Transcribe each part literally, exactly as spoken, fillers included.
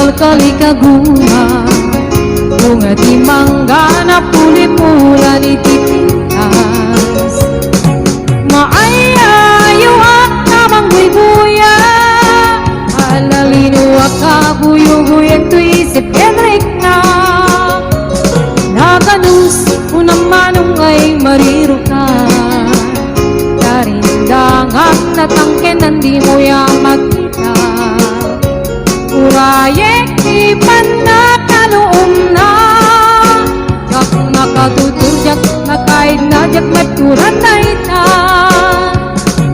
Kalkalikaguma, bunga ti mangga, napuli-pulan iti pintas. Maay-ayo a kamangbuybuya, alalino a kabuyobuyan toy isip ken rikna. Naganus, unam manong ay mariruka. Tarindangak natangken, nandimo ya magkita. Urayek ti pannakaluomna, diak makatutur, diak makaidna, diak maturan dayta.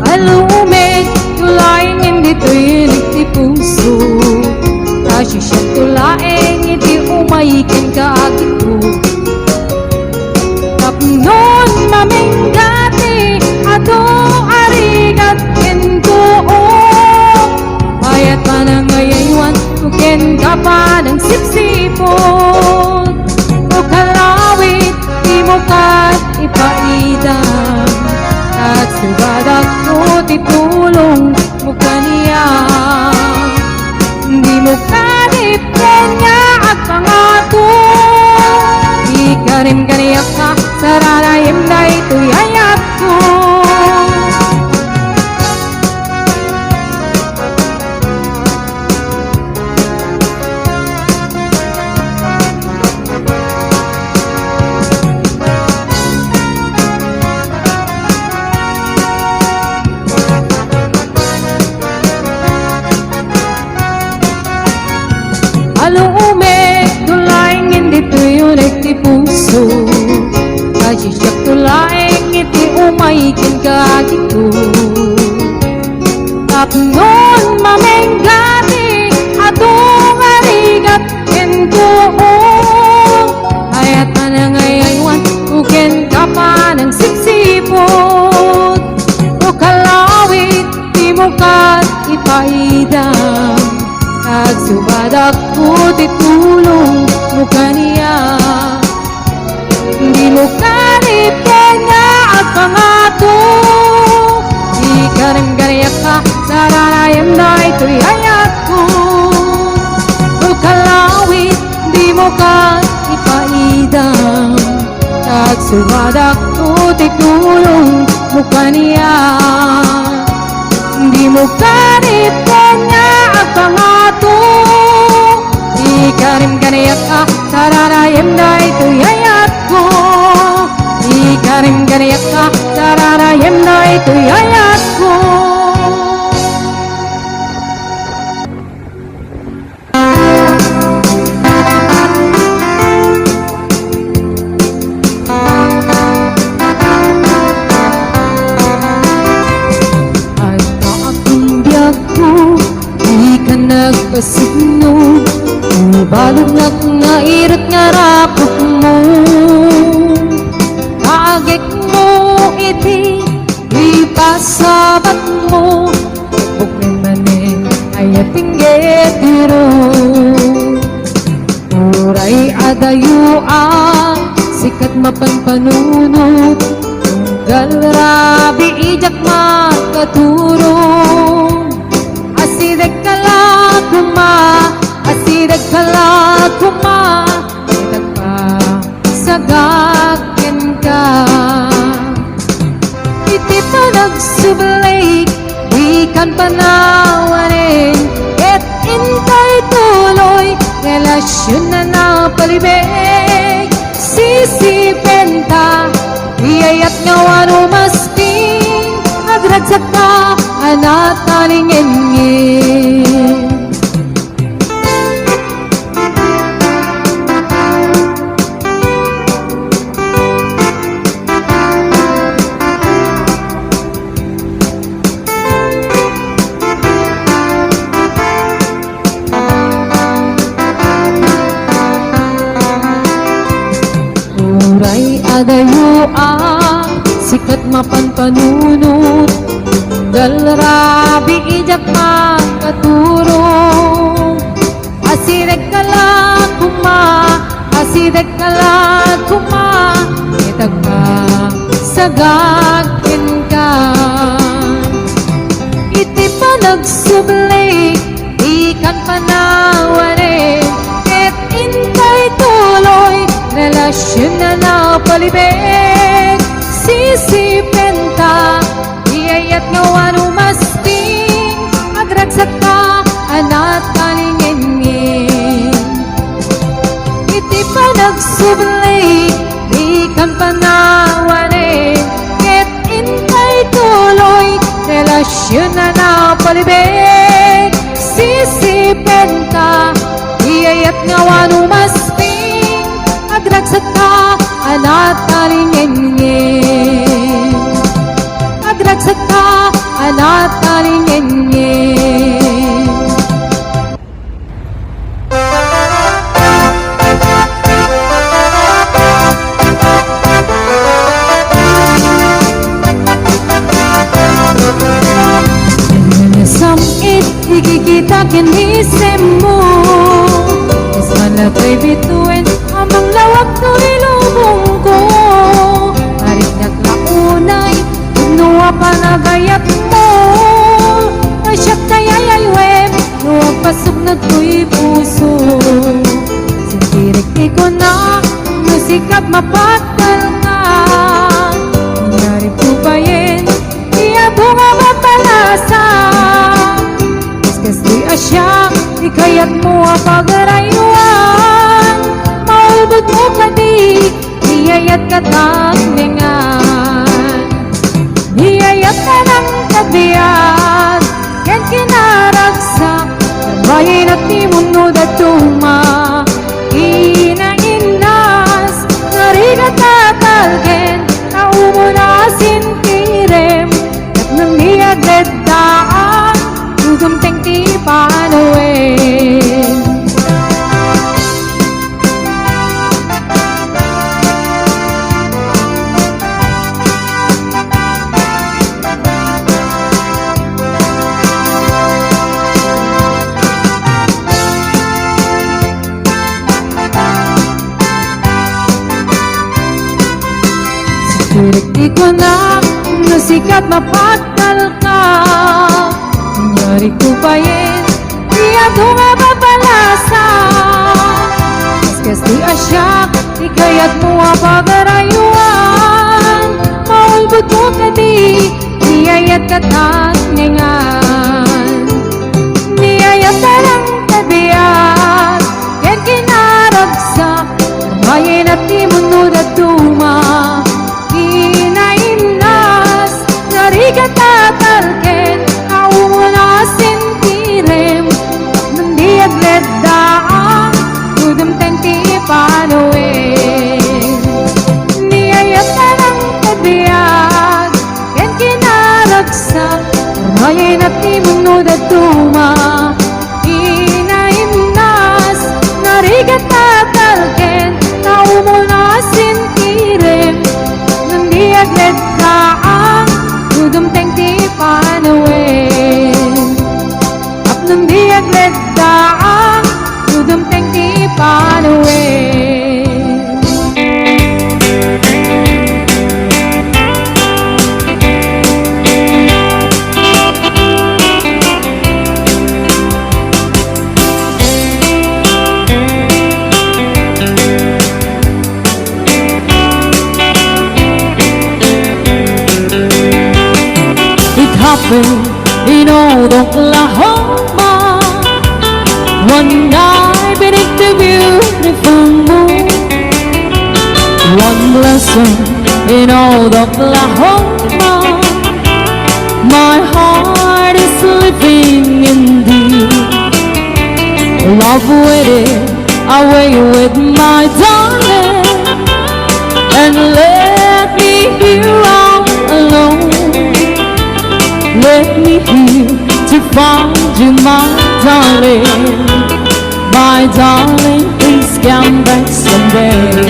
Alumek, tulaengen ditoy ilik ti puso. Kasisiak tulaeng iti umay kenka, agikko. Tapnon mamengga ti adu a rigat ken tuo. Mayat panangayaywan ken kapanang sipsipon. O kalawit, dimo ket ipaidam. Agsubadak no ti tulong mo kaniak. Dimo kadipdem nga agpangato. Ikarim kaniak a sararayem daytoy ayatko. Alumek, tulaengen ditoy unek ti puso. Kasisiak tulaeng iti umay kenka, agikko. Tapnon mamengga ti adu a rigat ken tuo. Mayat panangayaywan ken kapanang sipsipon. O kalawit, dimo ket ipaidam. Agsubadak no ti tulong mo kaniak. Dimo kadipdem nga agpangato. Ikarim kaniak a sararayem daytoy ayatko. O kalawit, dimo ket ipaidam. Agsubadak no ti tulong mo kaniak. Dimo kadipdem nga agpangato. Ikarim kaniak a sararayem daytoy ayatko. Ikarim kaniak a sararayem daytoy ayatko. Adda a biagko, dika nagpasipno, ibaludnak nga irut nga raputmo. Kaagekmo iti ipasabatmo, buknen manen ay atinggetiro. Uray adayo a sikat mapanpanunot, tunggal rabii diak makaturong. Asideg ka la koma, asideg ka la koma, ket agpasagak kenka. Iti panagsubli, dikan panawanen, ket intay tuloy, relasion a napalibeg. Sisipenta, iyayat nga wano maskin, agragsakta a natalingenngen. Uray adayo a sikat mapanpanunot, tunggal rabii diak makaturong. Asideg ka la koma, asideg ka la koma, ket agpasagak kenka. Iti panagsubli, dikan panawanen, Agsubli, dikan panawanen, ket intay tuloy, relasyon a napalibing. Sisipenta, iyayat nga wano masping, agragsatta a natalingengen. Agragsatta a natalingengen. Sam-it ikikita ken isemmo, kas malagay bituen a manglawag toy lubongko. Arignak la unay, no a panagayatmo, a siak ti ayaywem, no agpasuknak toy puso. Sintirik ti kunak, no sika mapagtalka. Inyarigko payen, ti adu nga mabalasa. Kastoy a siak ti kayatmo a pagaraywan, maulbodmo kadi, iyayat ket agmengan. Iyayat a nangkabiag ken kinaragsak, bayen a ti munno dadduma. Inainnas, narigat a talgen, ta umuna sintirem, tapno di agleddaan, no dumteng ti panawen. Sintirik ti kunak, no sika mapagtalka. Inyarigko payen, ti adu nga mabalasa. Kas kastoy a siak ti kayatmo a pagaraywan, maulbodmo kadi, iyayat ket agmengan. Iyayat a nangkabiag ken kinaragsak, bayen a ti munno dadduma. Inainnas, narigat a talgen, ta umuna sintirem, tapno di agleddaan, no dumteng ti panawen. Iyayat a nangkabiag ken kinaragsak, bayen a ti munno dadduma. Inainnas, narigat a talgen, ta umuna sintirem, tapno di agleddaan, no dumteng ti panawen. Tapno di agleddaan, no dumteng ti panawen. It happened in old Oklahoma, one night beneath the beautiful moon. One blessing in old Oklahoma, my heart is living indeed. Love waited away with my darling, and left me here all alone. Left me here to find you, my darling. My darling, please come back someday.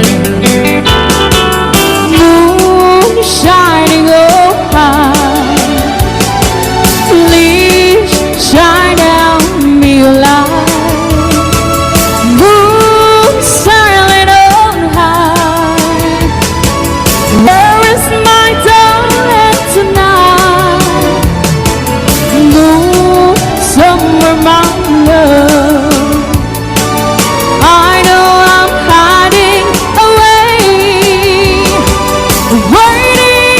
Moon shining oh high, please shine on me a light. Moon silent on high, where is my darling tonight? Moon, somewhere, my love, I know I'm hiding away, waiting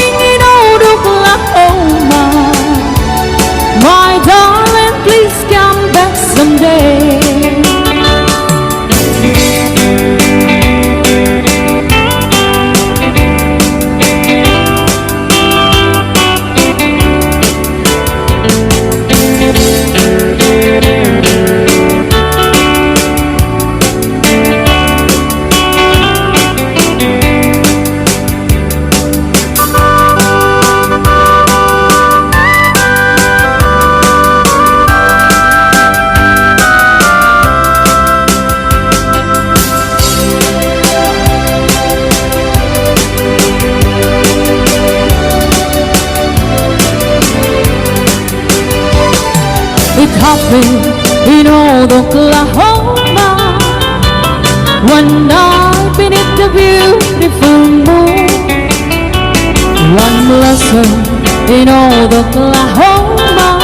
One night beneath the beautiful moon, one blossom in old Oklahoma.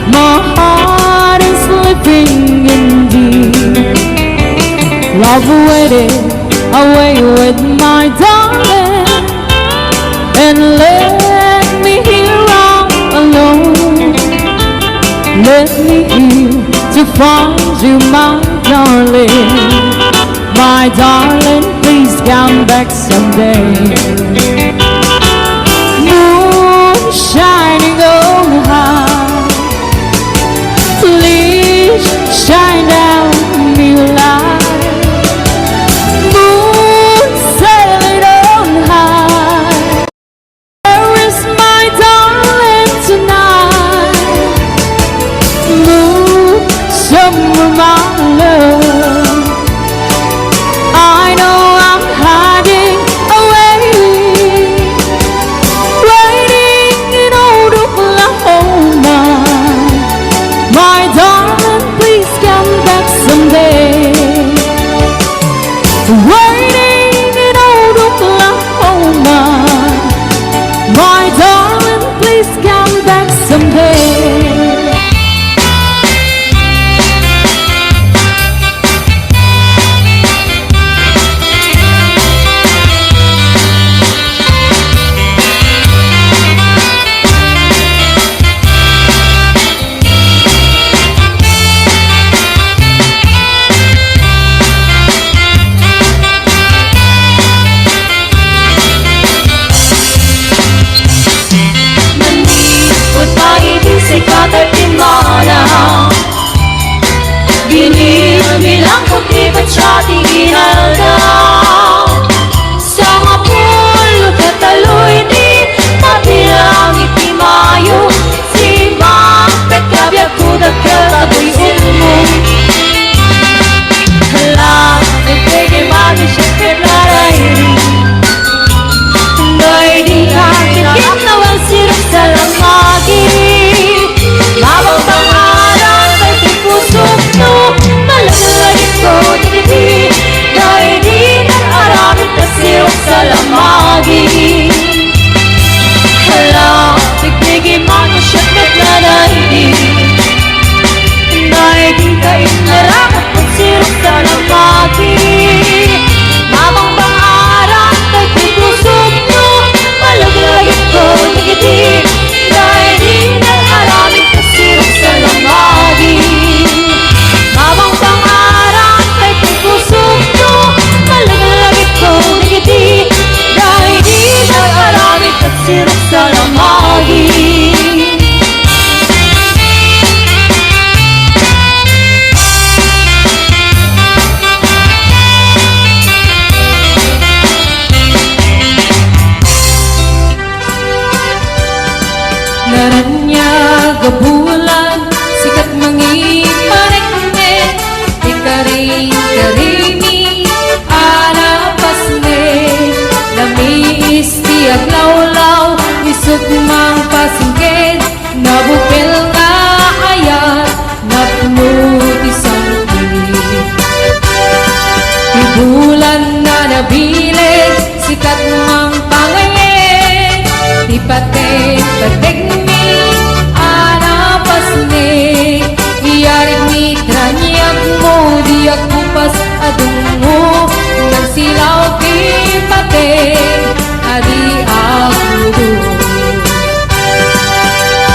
My heart is living indeed. Love waited away with my darling, and left me here all alone. Left me here to find you, my darling. My darling, please come back someday. Moon shining on high, please shine down your light. Moon sailing on high, where is my darling tonight? Moon, somewhere, my love, I know I'm hiding away, waiting in old Oklahoma. My darling, please come back someday. Waiting in old Oklahoma. My darling, please come back someday. Manipud pa iti sikat a timana, binilbilang ti petsa ti inaldaw. Sangapul ket tallo ti mabilang iti Mayo, simangpet ti biagko, dakkel kabuy-okmo. Hala, nagpegimami, siyempre, narayri. Daydi ka, kikit na wal sirok sa lamagi. Mabang pangaran, kay ti pusok no, malaglagipo, dagiti. Daydi nag-aramid ta sirok sa lamagi. Hala, tigtigi man, siak met nga daydi. Daydi ka inaramat, pagsirok sa lamagi. Mabang pangaran, kay ti pusok no, malaglagipo, dagiti. Daydi nag-aramid ta sirok sa lamagi. Mabang pangaran, kay ti pusok no, malaglagipo, dagiti. Daydi nag-aramid ta sirok sa lamagi. Naraniag a bulan, sikat mangiparekmek, ikarin-karini a napasnek, namiis ti aglawlaw, isut' mangpasingked, nabukel nga ayat, napno ti sangkit. Ti bulan a nabileg, sikat mangpangayek, ti pateg-pategmi a napasnek, iyarig ni traniagmo, diak kupas a dungngo, nagsilaw ti pateg a di agrudo.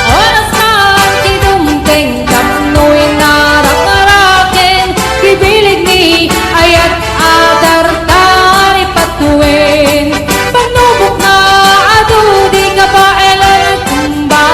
Oras man ti dumteng tapno inarak-araken ti bileg ni ayat a tartari patuen. Panubokna adu di kabaelan, tumba